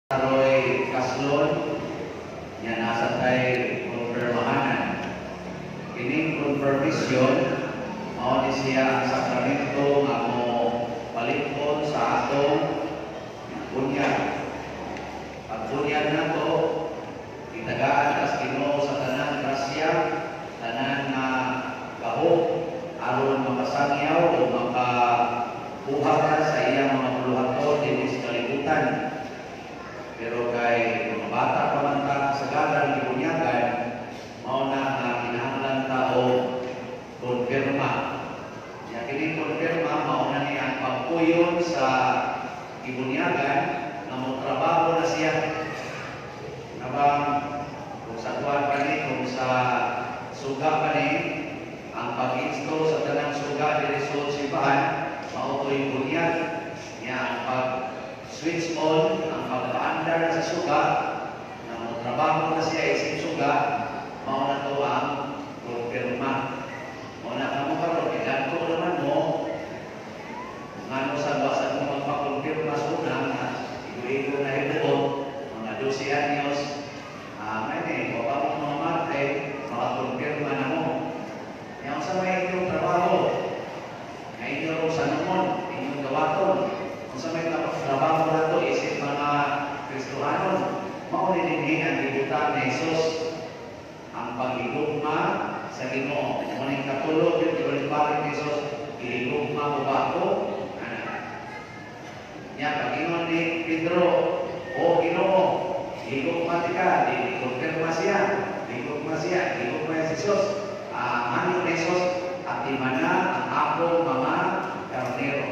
Roy Kaslon, nga nasa tay konfirmahanan. Kining confirmation, mao ni siya ang sakramento nga mo palikon sa atong bunyag. Pag bunyag nato, gitagaan tas Ginoo sa tanan grasya, tanan nga gahom aron makasangyaw o makabuhat ka sa iyang mga buluhaton dinhi sa kalibutan. Pero kay mga bata pa man ta kasagaran gibunyagan, mao na nga kinahanglan ta og konfirma. Nya kini konfirma, mao na ni ang pagpuyon sa gibunyagan nga mo trabaho na siya. Nabang kung sa kuan pa ni, kung sa suga pa ni, ang pag-install sa tanang suga diri sa simbahan, mao to'y bunyag. Nya ang pag switch on, ang pagpaandar sa suga, na mo trabaho na siya isip suga, mao na to ang konfirma. Mao na kamo karon, kay naman mo, ngano sa basan mo magpakonfirma sa una, nga igo-igo na hibuot, mga 12 anyos, may ni, wa pa mo mga mate, makakonfirma na mo. Yang sa may inyong trabaho, nga inyong sanumon, inyong gawaton, kung sa may trabaho na to, isip mga Kristohanon, mao ni dinhi ang gibutang ni Jesus, ang paghigugma sa Ginoo. Mao ning katulo yun, ibalik-balik ni Jesus, "Gihigugma mo ba ako?" Ana. Nya pag-ingon ni Pedro, "O Ginoo, higugma tika," di konfirma siya, higugma siya, higugma si Jesus. Ang hangyo ni Jesus, "Atimana ang ako mga karnero."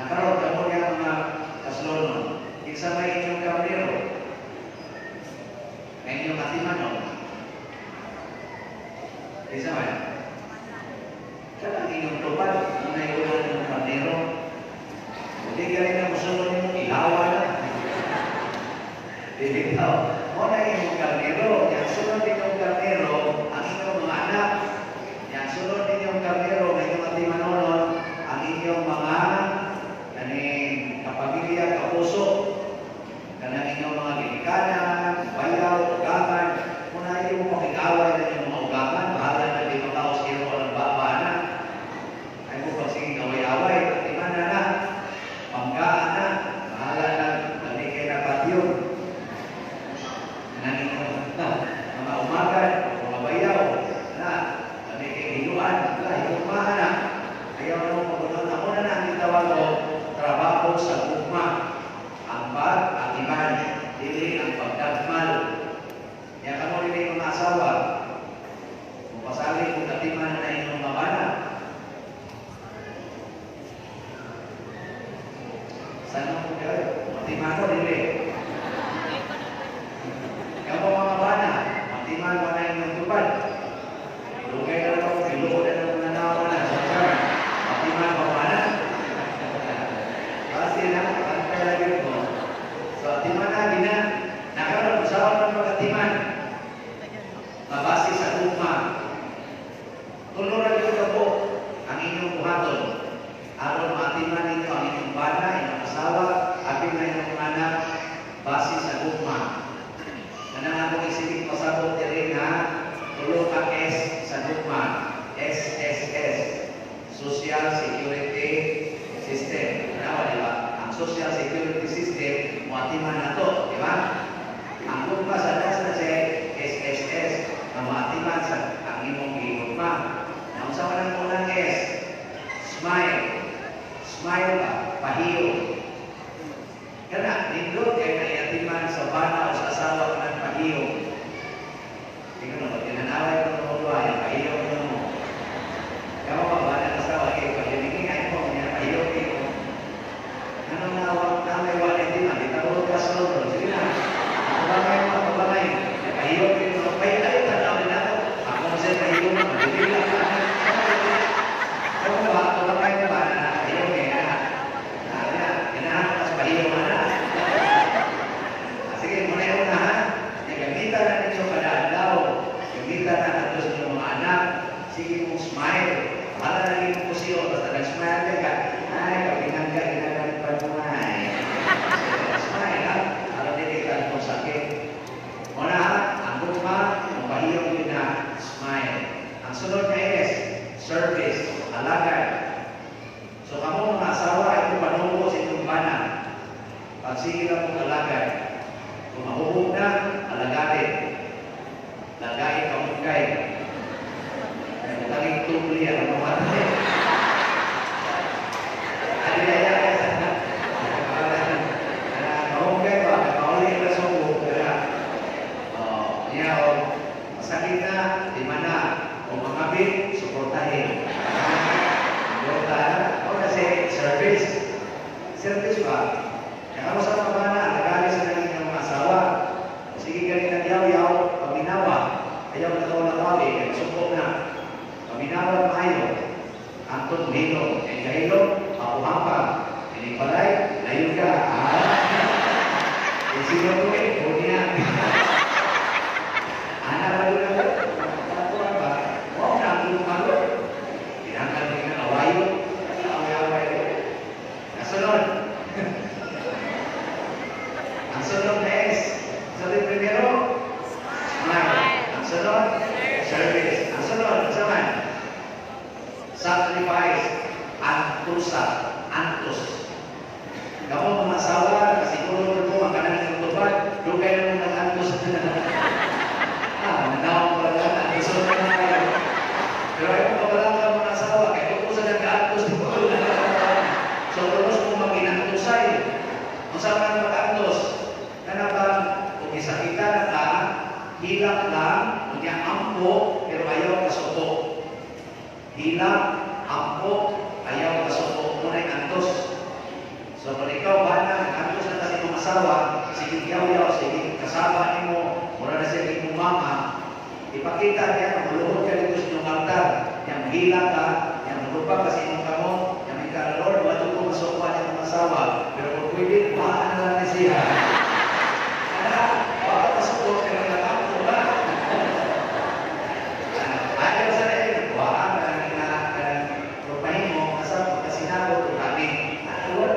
Nakaroon kamo niya mga kaslonon, kinsa may inyong karnero? Nga inyong atimanon? Kinsa man? Kanang inyong tupad, ang naiulan ng karnero. Hindi ka rin na musunod nimo, ihawa na. Dili daw. Mo na inyong karnero. Yang sunod ninyong karnero, ang inyong mga anak. Yang sunod ninyong karnero, nga inyong atimanonon, ang inyong mga kaning kapamilya, kapuso, kanang inyong mga ginikanan, bayaw, ugangan, kung na mo pakig-away na inyong mga ugangan, bahala na di makaos hero ng baba na. Ay mo pagsiging away-away, atimana na, panggaan na, bahala na, dali kay na patyo. Kanang inyong mga umagan, mga bayaw, na, dali kay hiluan, wala, higugmahan na. Ayaw na mo pagunon. Ako na na ang gitawag ko, trabaho sa gugma. Ang pag-atiman, dili ang pagdagmal. Ya kamo rin mga asawa, kung pasali kung atiman na inyong mga bana. Saan mo kayo? Matiman ko, dili. Kamo mga bana, matiman mo na inyong tupad. Lugay na lang ako, biluo na ng mga nawa na. Matiman pa ba na? Kasi na, pantay lagi mo. So, atiman na, gina. Nakaroon, usawa man magatiman. Mabase sa gugma. Tuloran yun ka po ang inyong buhaton. Aron maatiman ninyo ang inyong bana, inyong asawa, apil na inyong mga anak, base sa gugma. Kanang akong isipin pasabot diri nga tulo ka S sa gugma. SSS. Social Security System. Tanawa, di ba? Ang Social Security System, moatiman na to, di ba? Ang gugma sa das na siya, SSS, ang maatiman sa ang imong gigugma. Naunsa man ang unang S? Smile. Smile ba? Pahiyo. Kana, nindot kay naiatiman sa bana o sa asawa ka ng pahiyo. Tingnan mo, tinanaway ko ng mga yung pahiyo ko mo. Kamo pa ba ng asawa kay pag ay mo, niya pahiyo ko. Anong nawag na may wala atiman? Di tawag ka sa. Magsige lang mo alagad. Kung mahuhog na, alagarin. Lagay kamukay. Ay, tanging tubli, ano mamatay. Ano yan? Mahugay ba? Mauli na subo. Oh, niya, oh, masakit na, di man na. Kung mangabit, suportahin. Suporta, o kasi service. Service ba? Kaya mo sa mga bana, nagali sa naging inyong asawa. Sige ka rin nagyaw-yaw, paminawa. Ayaw na lakaw eh, kaya suko na. Paminawa maayo. Antod hilom. Kaya kahilom, mapuhapang. Ini palay, layo ka. Ah. Eh, sino ko eh, kunya. Ana ba yun ako? Ako ba? Wow, na ang lumalo. Tinanggal mo yung awayo. Away-away. Nasunod. Ang sunod na S. Sabi primero, smile. Ang sunod, service. Ang sunod, sa man? Sacrifice. Antusa. Antos. Kamo mga asawa, kasiguro mo ang kanang inyong tubad, dugay na mo nag-antos. Ah, nanawang pala na, antos na na kayo. Pero ayaw mo wala ka mga asawa, kaya kung sa nag-antos, so, tulos mo maginantusay. Kung saan man mag-antos, kanang kung isakita na ka, hilak lang, unya ampo, pero ayaw kasuko. Hilak, ampo, ayaw kasuko. Muna'y antos. So, kung ikaw ba na, antos na kasi mong asawa, sige yaw-yaw, sige kasama nimo, mura na siya imong mama, ipakita niya, maguluhod ka dito sa inyong altar, yang hila ka, yang mulupag ka sa inyong kamot, yang ika, "Lord, wala ko masukuan niya mong asawa, pero kung pwede, kuhaan na lang ni siya." Ana, baka masuko, pero nakampo ba? Ayaw sa rin, kuhaan na lang na rupahin mo, asa pagkasinabot, kami. Ano, Lord?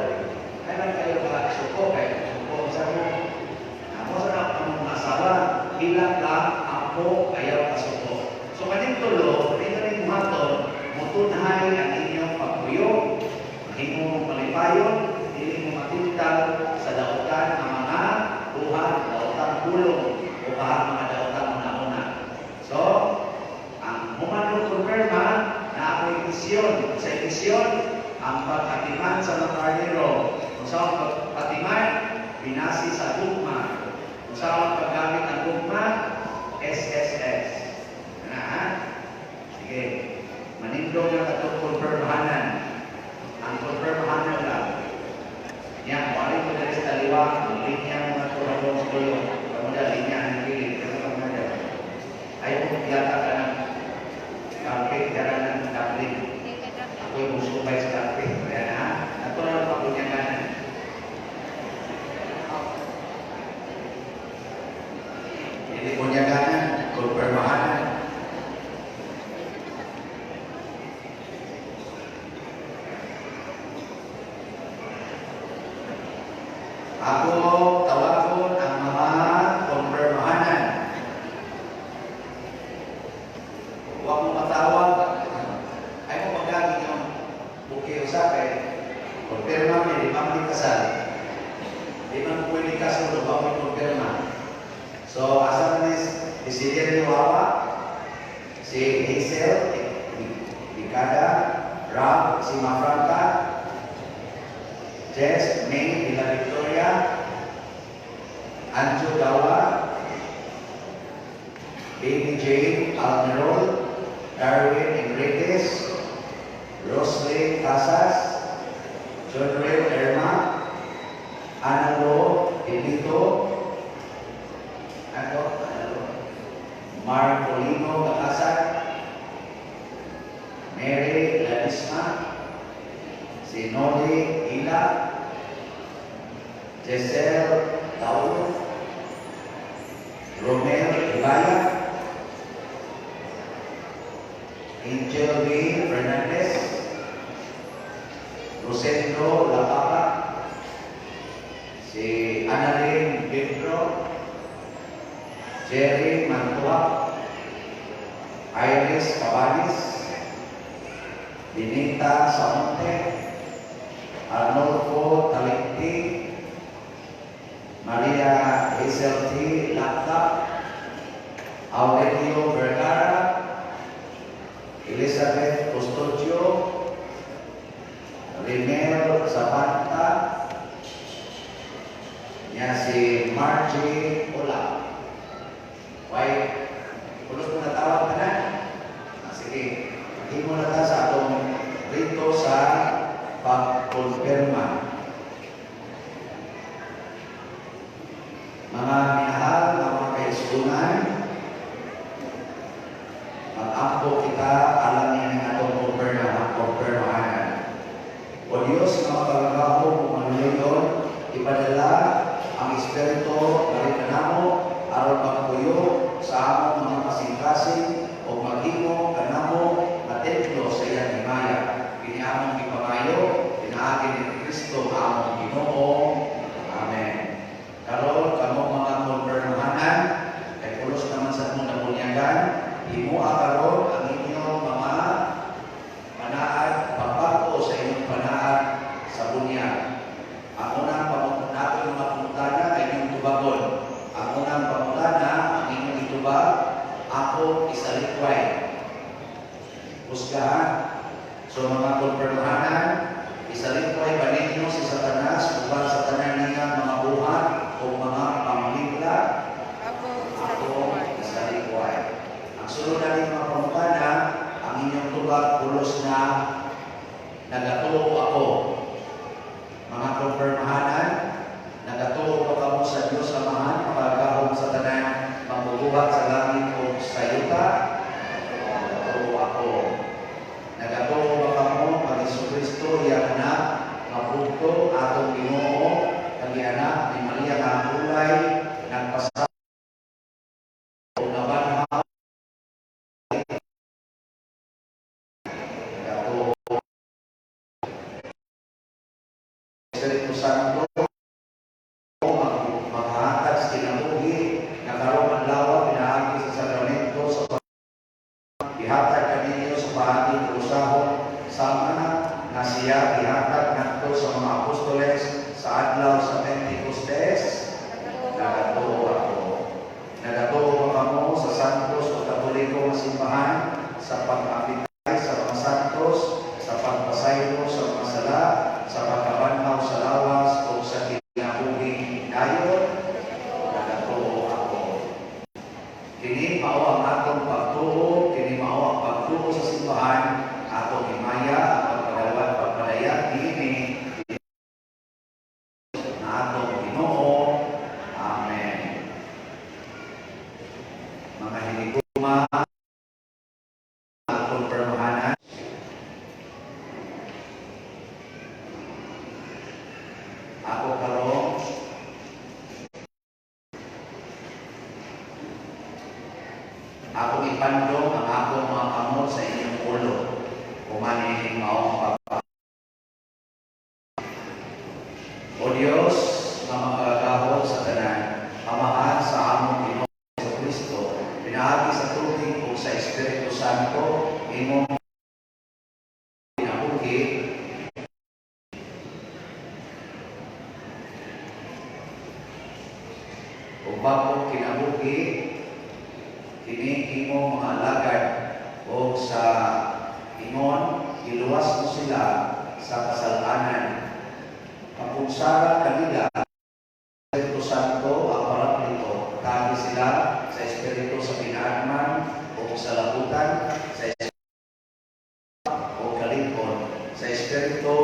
Ay man kayo ka suko, kay suko sa mo. Amo sa ang mga asawa, hilak lang, ampo, ayaw kasuko. So kaning tulo, kanino ning buhaton, mutunhay ang inyong pagpuyo, mahimo mong malipayon, dili mo matintal sa daotan ang mga buhat, daotang pulong, o kahang mga daotang una-una. So, ang humanong kumpirma na ako'y misyon. Sa misyon, ang pagkatiman sa mga karnero. Kung sa ang pagkatiman, binasi sa gugma. Kung sa ang paggamit ng gugma, SSS. Na, ha? Sige. Manindog na katong kumpirmahanan. Ang kumpirmahanan lang. Yan, wala ko dali sa taliwa, ang linya mga turabong sa tulo. Kamuda, linya ang gilid. Kasi kamuda. Ayaw mo yata ka ng carpet, dara ng dumpling. Ako'y musubay sa carpet. Kaya na, natural pa kunyanganan. Hindi kunyaganan, kumpirmahanan. Ako tawagon ang mga kumpirmahanan. Huwag mo matawag. Ay mo magagi yung bouquet usa kay kumpirma mi, di man mi kasal. Di man pwede kasal, wa mo kumpirma. So, asa man is Cecilia Liwawa, si Hazel Bicada, Rob si Mafranca, Jess May de la Victoria, Anjo Gawa, Baby Jane Almerol, Darwin Enriquez, Roslyn Casas, John Ray Erma, Analo Benito, ano, Analo, Marcolino Gakasan, Mary Ladisma, si Noli Ila, Giselle Taulo, Romel Ibaya, Angel B. Fernandez, Rosendo Lapapa, si Annalyn Pedro, Jerry Mantua, Iris Cabanis, Benita Samonte, Arnolfo Talenti, Maria Hazel T. Laptop, Aurelio Vergara, Elizabeth Custodio, Rimel Zapata, niya si Margie Ola. Why, pulos mo natawag ka na? Ah, sige, maghimo na ta sa atong rito sa pagkonfirma. Mga minahal na mga kaigsuonan, mag-ampo kita alang nining atong kumpirmahanan. O Diyos nga makagagahom ug maluoy, ipadala ang Espiritu diri kanamo aron magpuyo sa among mga kasing-kasing ug maghimo kanamo nga templo sa iyang himaya. Kini among gipangayo pinaagi ni Kristo nga among Ginoo. Amen. Karon kamo mga kumpirmahanan, kay pulos naman sa among nabunyagan, himoa karon ang inyong mga panaad, pagbago sa inyong panaad sa bunyag. Ang unang pamutana, mga pangutana ay inyong tubagon. Ang unang pangutana, ang inyong itubag, "Ako isalikway." Husgahan. So mga kumpirmahanan, isalikway ba ninyo si Satanas uban sa tanan niyang mga buhat o mga pangligla? Ako Ako isalikway. Isalikway. Ang sunod natin mga pangutana, ang inyong tubag pulos na "Nagatuo ako." Mga kumpirmahanan, nagatuo ba kamo sa Diyos Amahan, makagagahom sa tanan, mambubuhat sa langit o sa yuta? "Nagatuo ako." Nagatuo ba kamo nga Jesu Kristo iyang anak, nga bugto atong Ginoo, kag anak ni Maria nga gulay, nagpasa o nabanhaw? Nagatuo. Espiritu Santo maghatag sa kinabuhi nga karong adlaw pinaagi sa sakramento sa ihatag kaninyo sa paagi usahon sama nga siya ihatag ngadto sa mga apostoles sa adlaw sa Pentecostes? Nagatuo ako. Nagatuo ba kamo sa Santos o Katoliko nga simbahan, sa pag-apitay sa mga santos, sa pagpasaylo sa mga sala, sa pagkabanhaw sa lawas o sa kinabuhing dayon? Nagatuo ako. Kini mao ang atong pagtuo, kini mao ang pagtuo sa simbahan, atong himaya ang pagpadawat pagpadayag niini na atong Ginoo. Amen. Mga hinigugma, kumpirmahanan, ako karon akong ipandong ang akong mga kamot sa inyong ulo human ining maong pagpa. O Dios nga makagagahom sa tanan, Amahan sa among Ginoo Kristo, pinaagi sa tubig ug sa Espiritu Santo, imong kinabuhi ug bag-ong kinabuhi kini imong mga alagad o sa ingon giluwas mo sila sa kasalanan. Kapugsara kanila Espiritu Santo ang Paraklito. Tagi sila sa Espiritu sa pinaagman o sa labutan, sa Espiritu o kalikon, sa Espiritu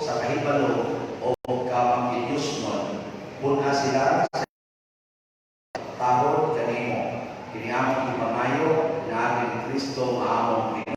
sa kahibalo o kamangkidyusnon. Puna sila sa tahod kanimo. Kini among ipangayo pinaagi ni Kristo nga among Ginoo.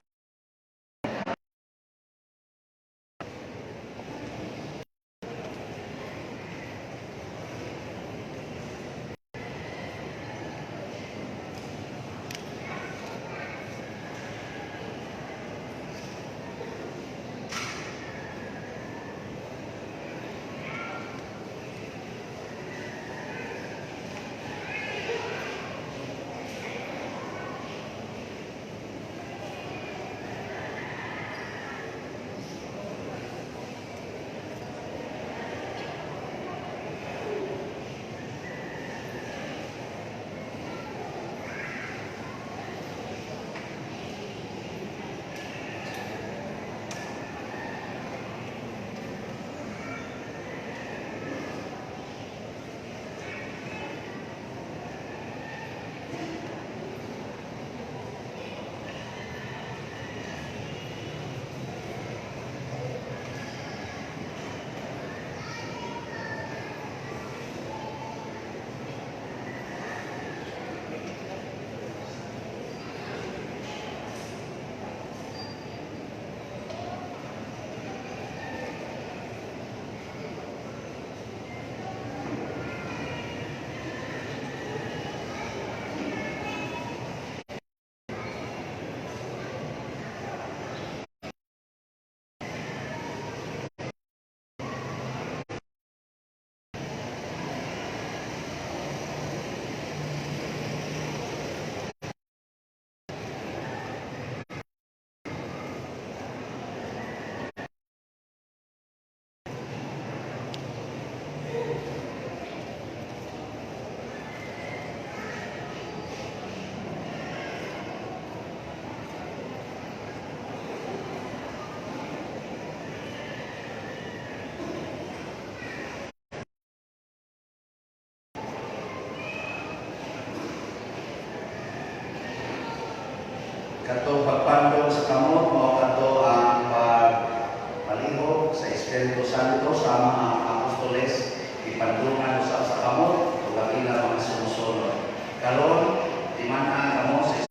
Katong pagpandong sa kamot mao kato ang pagpalihok sa Espiritu Santo sa mga apostoles, ipandungan usab sa kamot ug ang ilang mga sumusunod. Karon timan-an kamo sa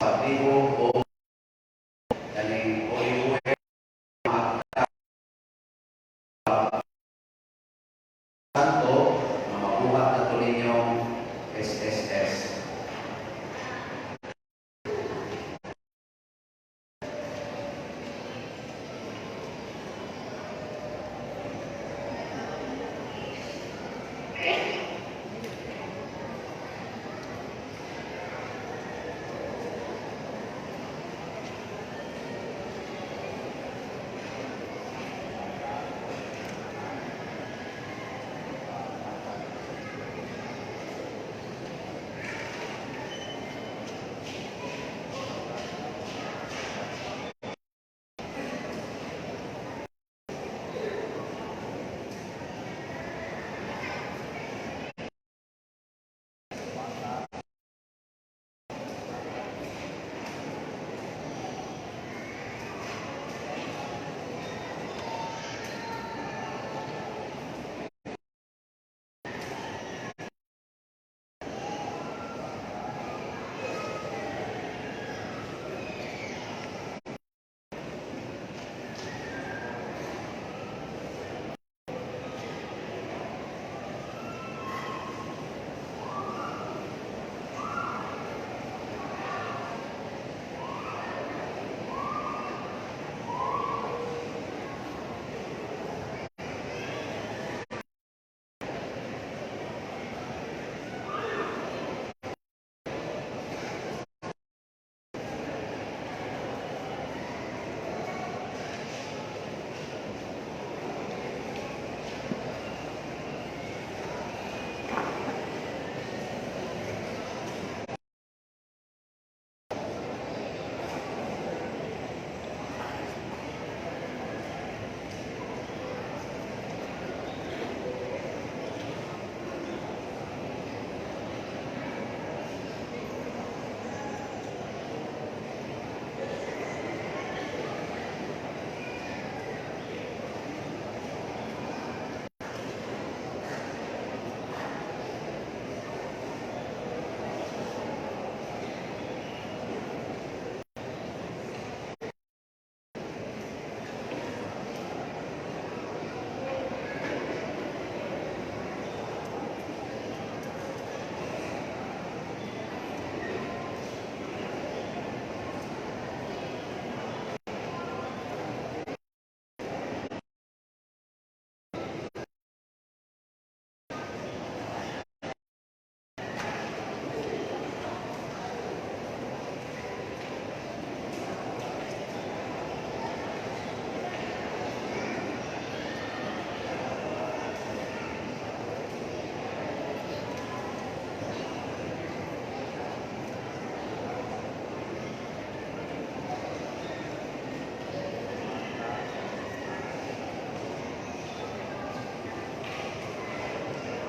paglihok o kaning holy oil, Santo nga mabuhat nato ninyong SSS.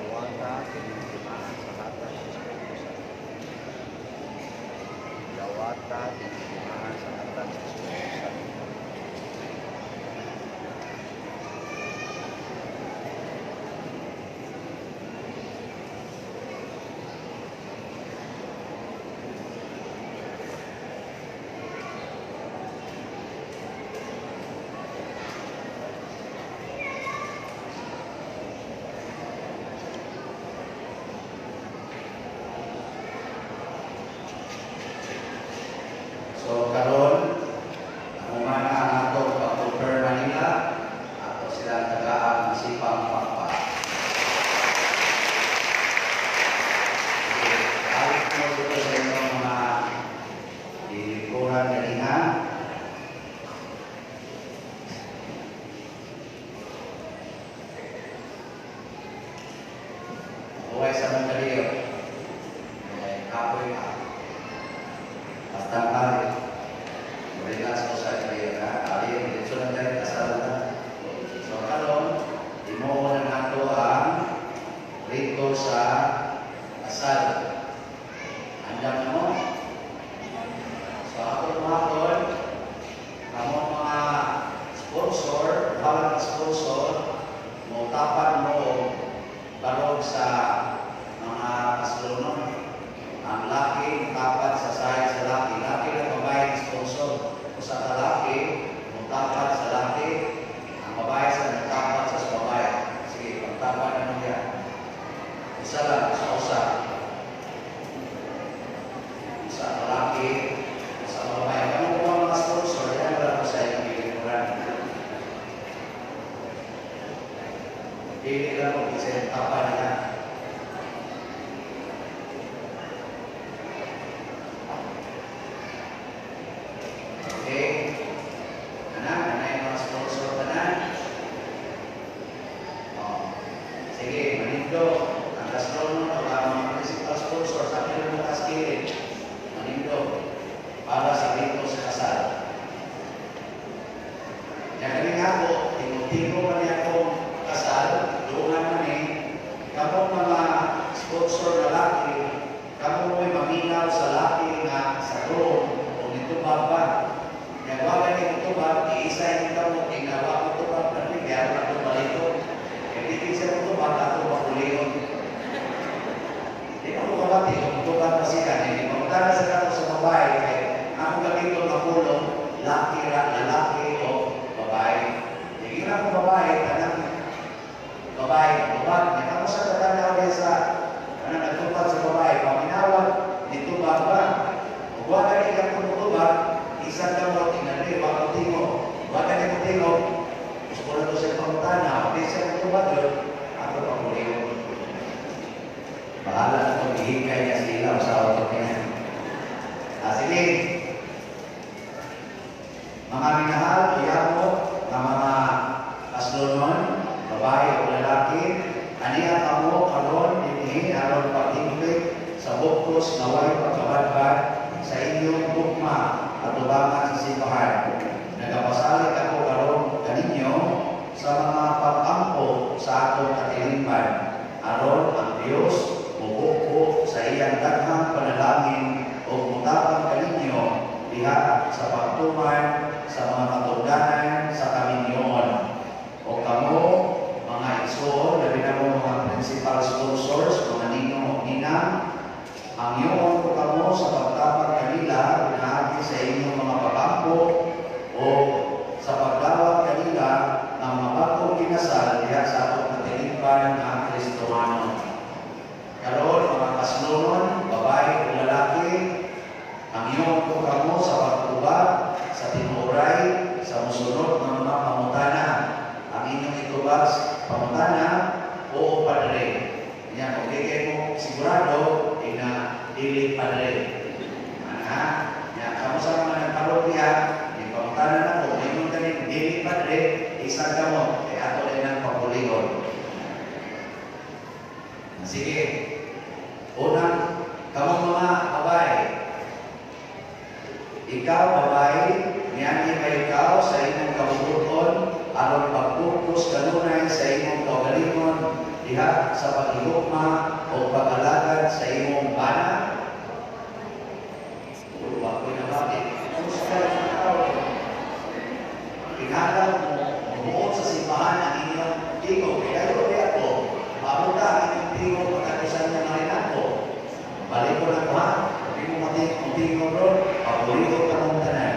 Dawata kining timaan sa hatag sa Espiritu Santo. Dawata kining timaan sa hatag sa Espiritu Santo. So karon humana ang atong pag-confirm nila, ato silang tagaan ang sipang pakpak. Okay, balik mo dito sa inyong mga lingkuran kanina. Buhay sa Mandalio. Eh, kapoy ka. Basta pare. Relax ko sa iyo ha. Ali, diretso lang tayo, kasal na. So karon, himuon na nato ang rito sa kasal. Andam na mo? So ako buhaton, kamo mga sponsor, balang sponsor, mo tapan mo barog sa mga kaslonon. Ang laki tapat sa side sa laki. Laki na babae sponsor. Usa ka laki mo tapat sa laki. Ang babae sa motapat sa babae. Sige, pagtapat na mo yan. Usa lang, usa usa. Usa ka laki, usa ka babae. Kamo po ang mga sponsor, yan wala ko sa inyong gilikuran. Pili lang mo kasi tapan nila. Okay. Anak, anay mga sponsor tanan. Oh. Sige, manindo. Ang gastronom o ang mga principal sponsor sa akin ng kaskirin. Manindo. Para sa rito sa kasal. Yang kani ako, tingo-tingo man niya akong kasal, duungan man ni, kamong mga sponsor na laki, kamo mo'y maminaw sa laki nga sa groom o nitubag ba. Yang wa gani nitubag, iisa yung kamo, tingnawa ko tubag, pero kaya ako na balito. Kaya di siya mutubag, ako makulion. Di ko kabati, kung mutubag na siya, hindi mangutana sa kato sa babae, kay ako gamiton na pulong, laki ra, lalaki o babae. Hindi na ako babae, tanang babae, tubag. Niya kamo sa tatanaw niya sa kanang nagtubag sa babae, paminawag, nitubag ba? Ug wa gani ka kung mutubag, isang kamot, inali, wa ko tingo. Wa gani ko tingo, gusto ko na to sa pangutana, di siya mutubag yun, ako pakuliyon. Bahala na itong ihikay niya sa ilaw sa auto niya. Ah, sige. Mga minahal, iyamo, nga mga kaslonon, babae o lalaki, aniya kamo karon dinhi aron paghingpit sa buktos nga way pagkabadbad sa inyong gugma atubangan sa simbahan. Nagapasalig ako karon kaninyo sa mga pag-ampo sa atong katilingban aron ang Dios mubukbo sa iyang daghang panalangin ug motabang kaninyo diha sa pagtuman sa mga katungdanan sa kaminyoon. O kamo, mga igsoon, labi na mo mga principal sponsors, mga ninong o ninang, ang iyon ko kamo sa pagtapat kanila, pinaagi sa inyong mga pag-ampo o sa pagdawat kanila ng mga bagong kinasal diha sa atong katilingban nga Kristohano. Karon mga kaslonon, babae o lalaki, ang iyon ko kamo sa pagtubag, sa tinuoray, sa musunod ng mga pangutana. Ang inyong itubag pangutana, oo padre. Yan, kung di kayo mo sigurado, ina dili padre. Ana, yan, kamo sa mga nagparokya, yung pangutana na ko, ingon ganin, dili padre, isang kamo, kaya ato din ang papuligon. Sige, unang, kamo mga babae, ikaw babae, niani ba ikaw sa imong kabubuton aron pagpugos kanunay sa imong kaugalingon diha sa paghigugma o pag-alagad sa imong bana? Wa ko'y nabati. Kumusta ikaw? Kinahanglan mo mubuot sa simbahan ang inyong tingog. Kaya dayo di ako, mabuta ang inyong tingog pagkatusan niya marinato. Balik ko na ko ha. Hindi mo matingog bro, pabuligo ka mong tanan.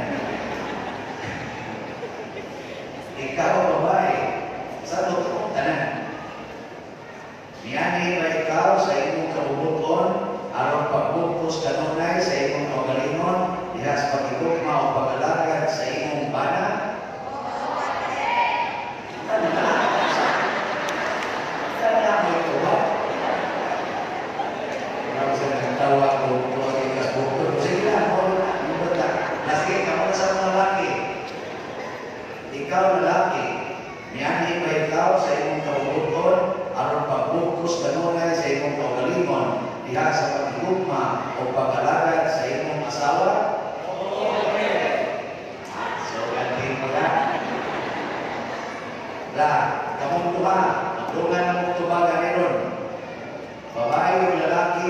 Ikaw babae, sa totoo tanan. Niani ba ikaw sa imong kabubuton aron pagbugtos kanunay sa imong kaugalingon diha sa paghigugma o pag-alagad sa imong bana? Tanan mo ito ba? Wala sa nagtawa ko kung ang ikasbukto. Sige lang, mo na, mo na. Na sige, kamo na sa mga laki. Ikaw lalaki, niani ba ikaw sa imong kabubuton aron pagbugtos kanunay sa imong kaugalingon diha sa paghigugma o pag-alagad sa imong asawa? So, ganti mo na. La, kamong duha, magdungan ang mong tubagan ni ron. Babae o lalaki,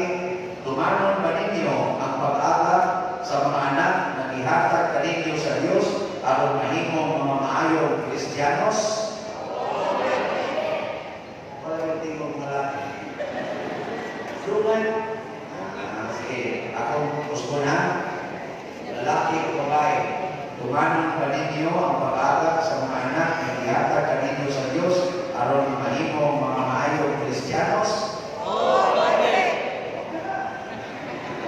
tumanon ba ninyo ang pag-alak sa mga anak na Dungan. Ah, sige, akong gusto na, lalaki o babae, tumanon pa ninyo ang pag-alak sa mga anak na gihatag kaninyo sa Dios aron mahimo mga maayong Kristiyanos? Oo, Padre.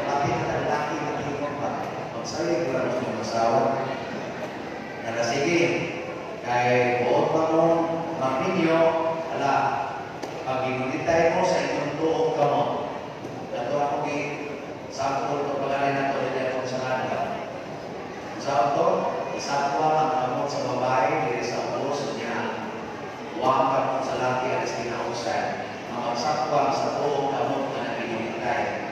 Pati na lalaki na tingog pa. Magsayag lang sa mga asawa. Nala, sige, kay buot pa mo magminyo, ala, pag ginulitay mo sa inyong tuog kamo, dato ako gi sample to pagalay na to dili akong sa kanila. Sa ato, isapwa ang kamot sa babae diri sa ubos niya. Wa ang kamot sa laki alas kinausan. Magsapwa sa tuog kamot nga naginulitay.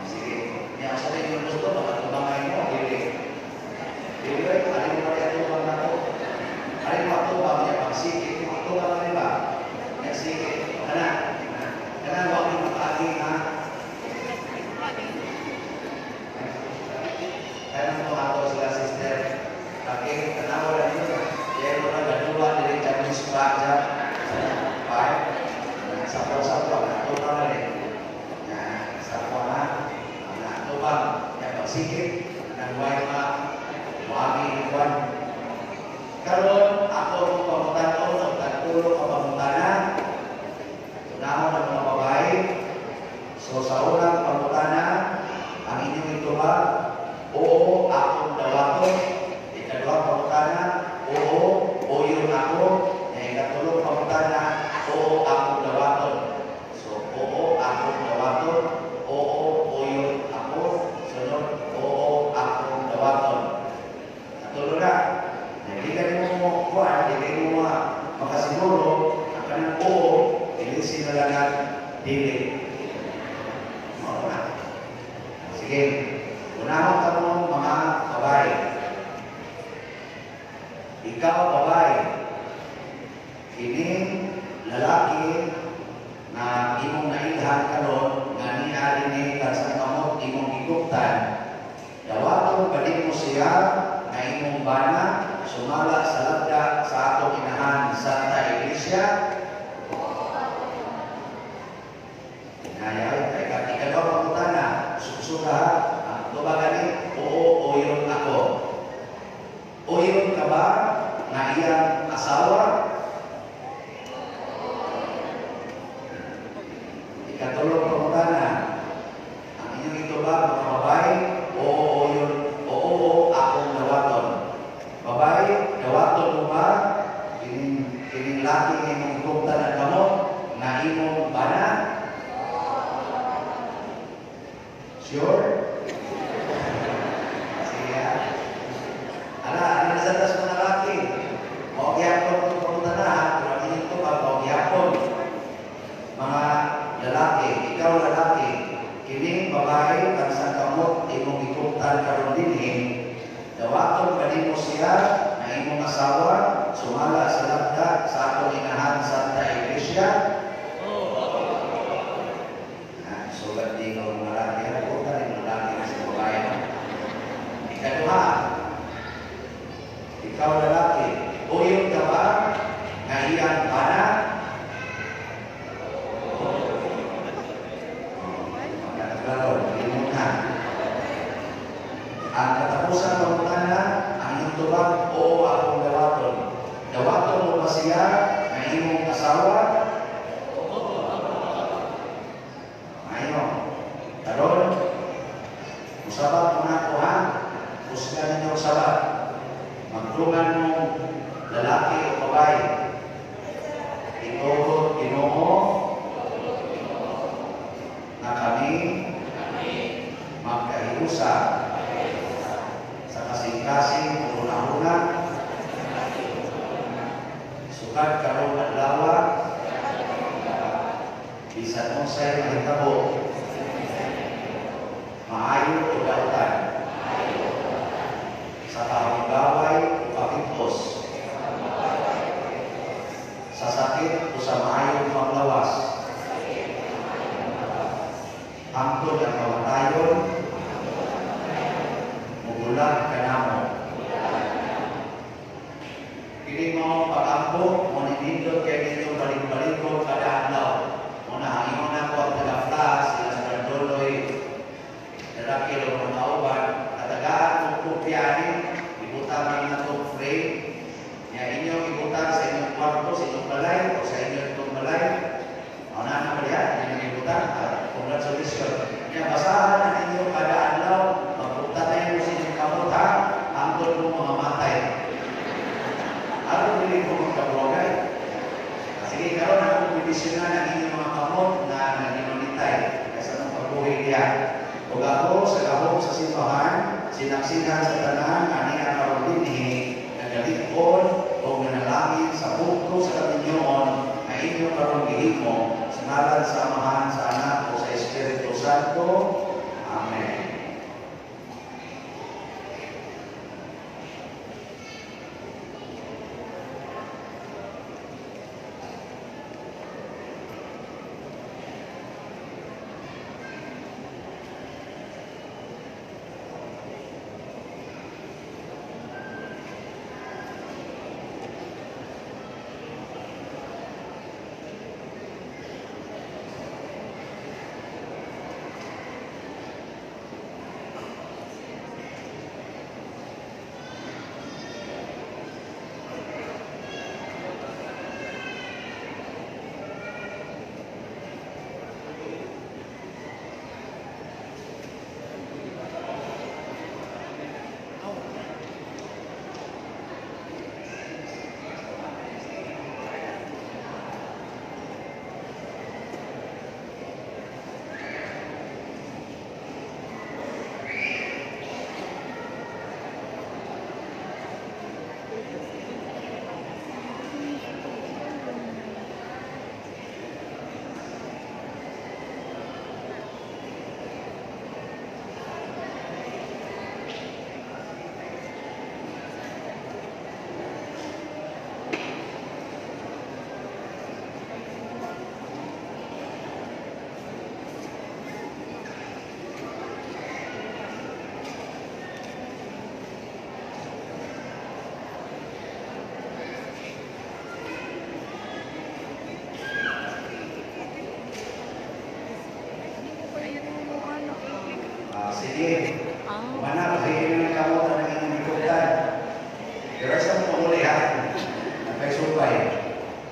Sige. Niya sa inyong gusto, makatubangay mo, dili. Dili ay, alin mo rin atubang na to? Alin mo atubang niya, pagsikit mo atubang na ba? Niya, sige. Kana, kana, wag mo makaagi ha. Kaya mo ato sila, sister. Laki, tanawa na ninyo. Kaya mo na gaduwa, dili Chinese pa dyan. Five. Sapwa-sapwa, natubang na rin. Sapwa na. Natubang. Niya, pagsikit, nang way ma, wagi ikuan. Karon ako ang pamutanon o tagtulo ka pamutana. Unahon ang mga babae. So sa unang pamutana, ang inyong itubag, "Oo, akong dawaton." Ikaduhang pamutana, "Oo, uyon ako." Yang ikatulong pamutana, "Oo, akong dawaton." So, "Oo, akong dawaton." "Oo, uyon ako." Sunod, "Oo, akong dawaton." Natulo na. Hindi ka mo kuan, hindi mo makasiguro, ang kanang oo, ilisin na lang ang dili. Oo na. Sige, unahon ka mo mga babae. Ikaw, babae, kining lalaki na imong nailhan karon nga niya dinhi sa kamot imong giguptan, dawaton ba nimo siya nga imong bana sumala sa lagda sa atong inahan Santa Iglesia? Inayay, kay ikaduha pangutana, usog ha, ang tubagan ni, "Oo, uyon ako." Uyon ka ba nga iyang asawa? Ikatulong pangutana, ang inyong itubag, mga babae, "Oo, uyon, oo, oo, akong dawaton." Babae, dawaton mo ba kining laki nga imong gugtan ang kamot nga imong bana? Sure? Sige ha. Ala, ano na sa tas mga laki? Mao gyapon itong pangutana ha, pero ang inyong tubag, mao gyapon. Mga lalaki, ikaw lalaki, kining babae tansang kamot imong giguptan karon dinhi, dawaton ba nimo siya nga imong asawa sumala sa lagda sa atong inahan Santa Iglesia? Ah, sugat di ko mga laki, ano ko ka rin lalaki na sa babae. Ikaduha, ikaw lalaki, uyon ka ba nga iyang bana? Nakaklaro, limot na. Ang katapusan pangutana, ang inyong tubag, "Oo, akong dawaton." Dawaton mo ba siya nga imong asawa? Ayo. Karon, usabat mo na ako ha. Husgan ninyo ang sabat. Magdungan mo lalaki o babae. Itugot Ginoo na kami magkahiusa sa kasing-kasing una-una sukad karong adlaw, bisan unsay mahitabo, maayo o dautan, sa kahunggaway o kapitos, sa sakit o sa maayong panglawas, hangtod ang kamatayon mubulag kanamo. Kini mo pag-ampo mo ninindot kay ninyo balik-balikon kada adlaw. Mo na ang ingon nako ang taga-flash sila sa Ginasaksihan sa tanan ani ang karon dinhi nagalig-on o nanalangin sa bugto sa kaminyoon nga inyo karon gihimo sa ngalan sa Amahan, sa Anak o sa Espiritu Santo. Amen. Ah, sige. Mana kayo ng kamot ang inyong likutan. Pero sa mga uli ha, nagkay.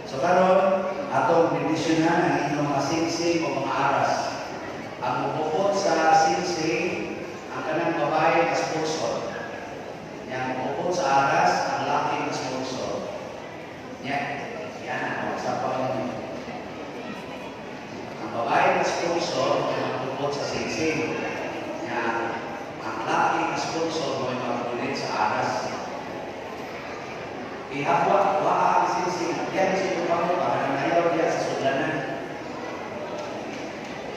So karon atong bendisyonan ang inyong mga singsing o mga aras. Ang mupukot sa singsing, ang kanang babae na sponsor. Yang mupukot sa aras, ang laki na sponsor. Yan, yan ang sa ninyo. Ang babae na sponsor ay magpupot sa singsing. Yan, ang laki na sponsor mo ay magpulit sa aras. Ihapwa, wa ang singsing. Yan sa ito mo, para nangayaw diya sa sudlanan.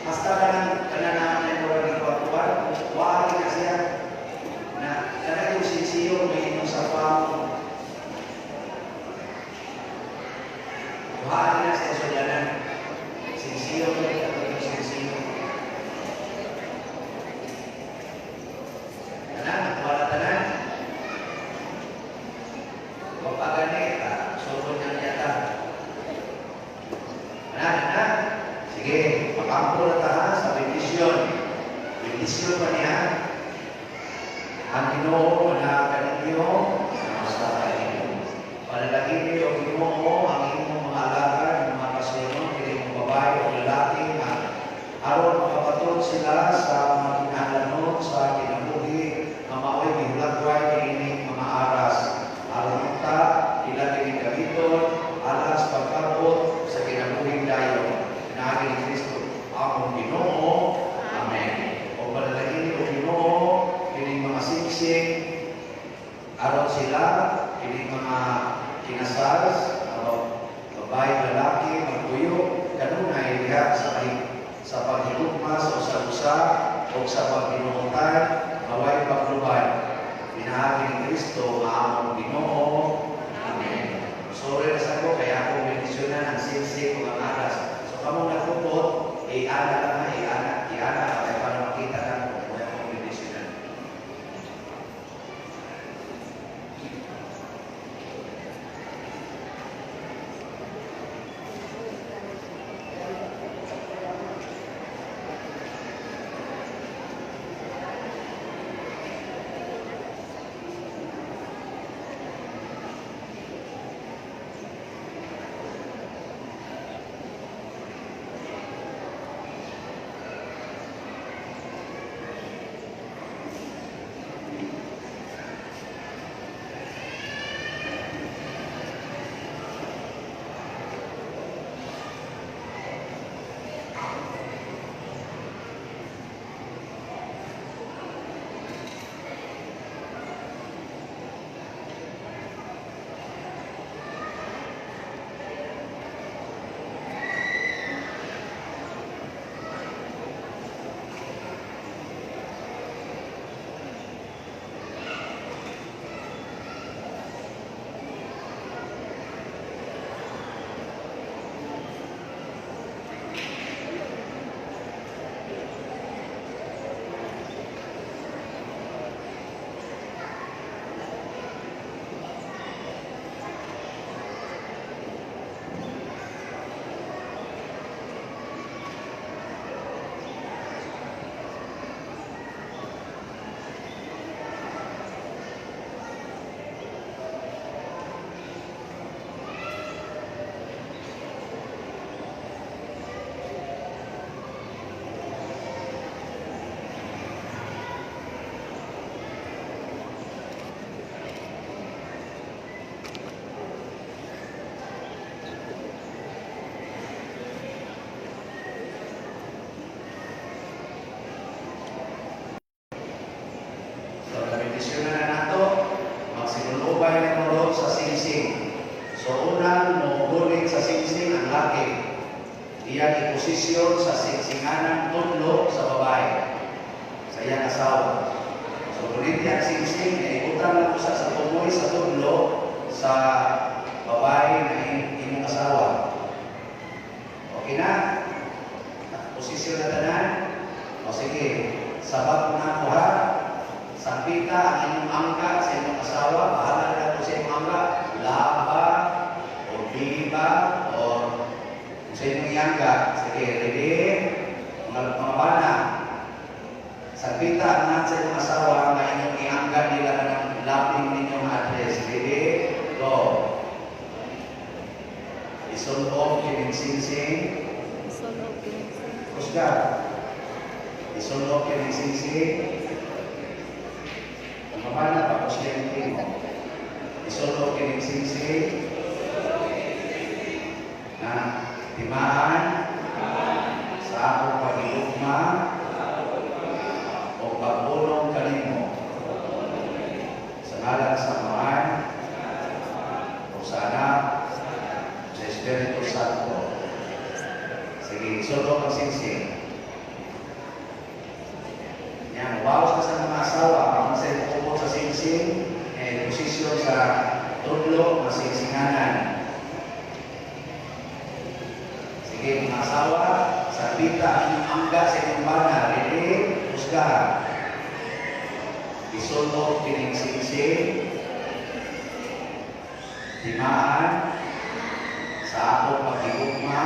Hasta kanang kanang ay murag ikuha-kuha, wa na siya. Na kanang yung sinsiyo may inyong sa pang. Wa na sa sudlanan. Sinsiyo may yung sinsiyo. Tanan, wala tanan. Pagpagani, sugod niyang yata. Tanan, na. Sige, makampo na ta ha sa bendisyon. Bendisyon pa niya. Ang Ginoo na kaninyo, basta kaninyo. Panalangin niyo ang Ginoo ang inyong mga alagad, mga kasulunod, kini mong babae o lalaki nga aron makapatod sila sa mga kinahanglanon sa kinabuhi nga mao'y gihulagway niining mga aras. Aron unta ila kini gamiton alang sa pagkabot sa kinabuhing dayon. Pinaagi ni Kristo among Ginoo. Amen. O panalangin o Ginoo kining mga singsing aron sila kining mga kinasal babae lalaki magpuyo kanunay diha sa paghigugma sa usag-usa o sa paghinuotan maway paglubay. Pinaagi ni Kristo nga among Ginoo. Amen. Sorry na sa ko kaya akong bendisyonan ang singsing mga aras. So kamong nagpupot, iana lang ha, iana, iana kaya para makita na kung akong bendisyonan. iposisyon sa singsinganan tudlo sa babae, sa iyang asawa. So, kuniti ang singsing, ibutang lang usa sa tumoy sa tudlo sa babae na imong asawa. Okay na? Posisyon na tanan? O sige, sabag na ko ha. Sampita ang inyong angga sa inyong asawa, bahala na ko sa inyong angga, laba, o biba, o kung sa inyong iangga. Sige, ready? Mga bana, sampita ang nat sa inyong asawa nga inyong iangga nila ng laping ninyong address. Ready? Go. Isulob kining singsing. Isulob kining singsing. Kusga. Isulob kining singsing. Mga bana, tapos yan mo. Isulob kining singsing. Na timaan sa akong paghigugma o pagpulong kanimo sa ngalan sa Amahan o sa Anak o sa Espiritu Santo. Sige, isulob ang singsing. Yan, bawas ka sa mga asawa, ang sa kumot sa singsing, eh, posisyon sa tudlo, masingsinganan. Sige, mga asawa, sampita ang inyong angga sa inyong bana. Ready? Husga. Isulob kining singsing. Timaan sa akong paghigugma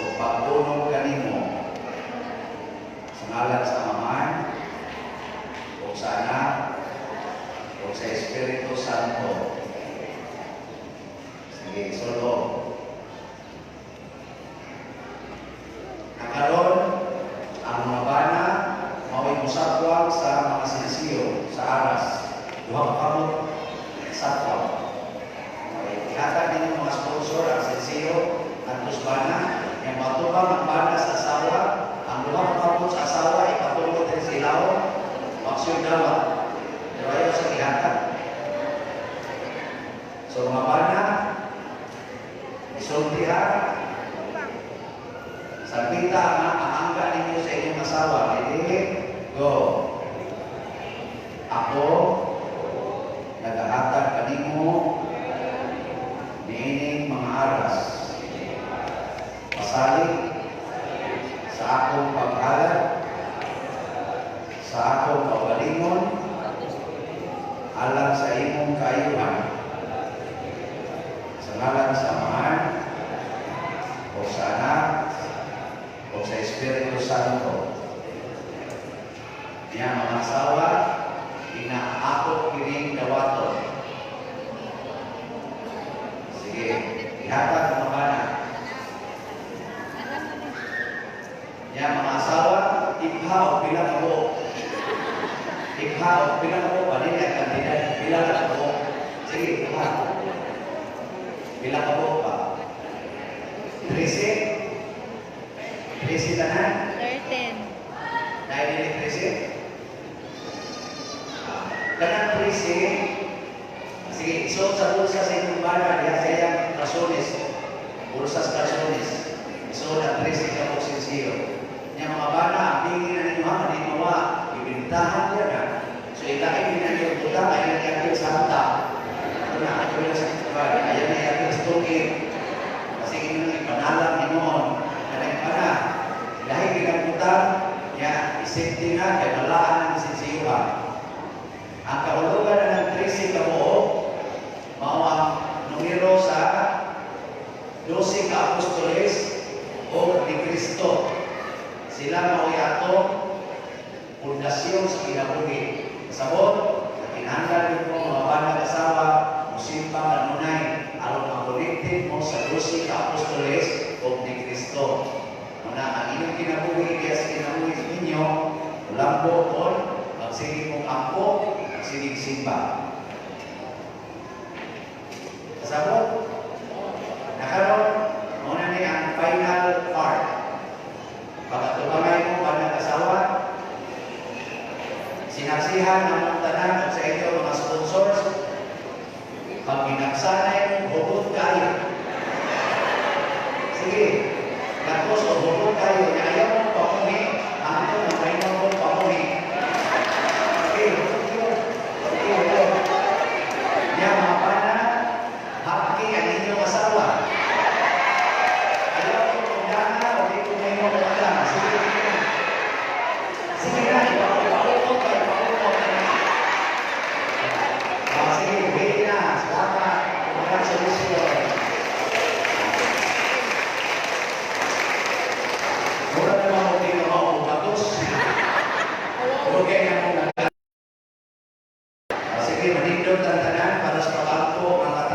o pagpulong kanimo sa ngalan sa Amahan o sa Anak o sa Espiritu Santo. Sige, isulob. Nakaron, ang mga bana mao'y mosakwang sa mga sinsiyo sa aras. Duha ka kamot sakwang. Okay, ihatag ninyo mga sponsor ang sinsiyo ngadto bana. Yang matubang ang bana sa asawa, ang duha ka kamot sa asawa ipatulog din sa ilawom. Maksyon dawa. Pero ayaw sa ihatag. So mga bana, isulti ha. Sampita ang angga ninyo sa inyong asawa. Ready? Go. Ako, nagahatag kanimo niining mga aras. Pasalig sa akong paghalad, sa akong kaugalingon, alang sa imong kaayuhan. Sa ngalan sa Amahan, o sa Anak, o sa Espiritu Santo. Niya mga asawa, inaakop kining dawaton. Sige, ihatag ang mga bana. Niya mga asawa, ipha o pila ka buok. Ipha o pila ka buok, ba dili ang kantidad, pila ka buok. Sige, ipha. Pila ka buok ba? 13? 13 tanan? 13. Dahil dili 13? Kanang 13, sige, isuot sa bulsa sa inyong bana, diha sa iyang kalsones, bulsa sa kalsones. Isuot ang 13 ka buok sinsiyo. Nya mga bana, ang tingin na ninyo ha, di mawa, ibintahan niya na. So ilain din na yung butang, ayaw niya yapil sa hanta. Ito na, ayaw niya sa ayaw niya yapil sa tungkit. Kasi inyong ipanalang hinoon. Kanang bana, ilahin din ang butang, niya, isipti na, kay malaan ang sinsiyo ha. Ang kahulugan na ng 13 kabuok, mao ang numero sa 12 ka apostoles o ni Kristo. Sila mao'y ato pundasyon sa kinabuhi. Kasabot, na kinahanglan din mo mga banag asawa, musimba kanunay, aron ma-connected mo sa 12 ka apostoles o ni Kristo. Muna ang inyong kinabuhi diya sa kinabuhi ninyo, lambo kon magsige mong ampo, magsige simba. Kasabot? Nakaroon, muna ni ang final part. Pagkatubangay mo, banag asawa, sinaksihan ang mga tanan at sa inyo mga sponsors, pag ginagsanay mo, hugot kayo. Sige. Tungod kay nga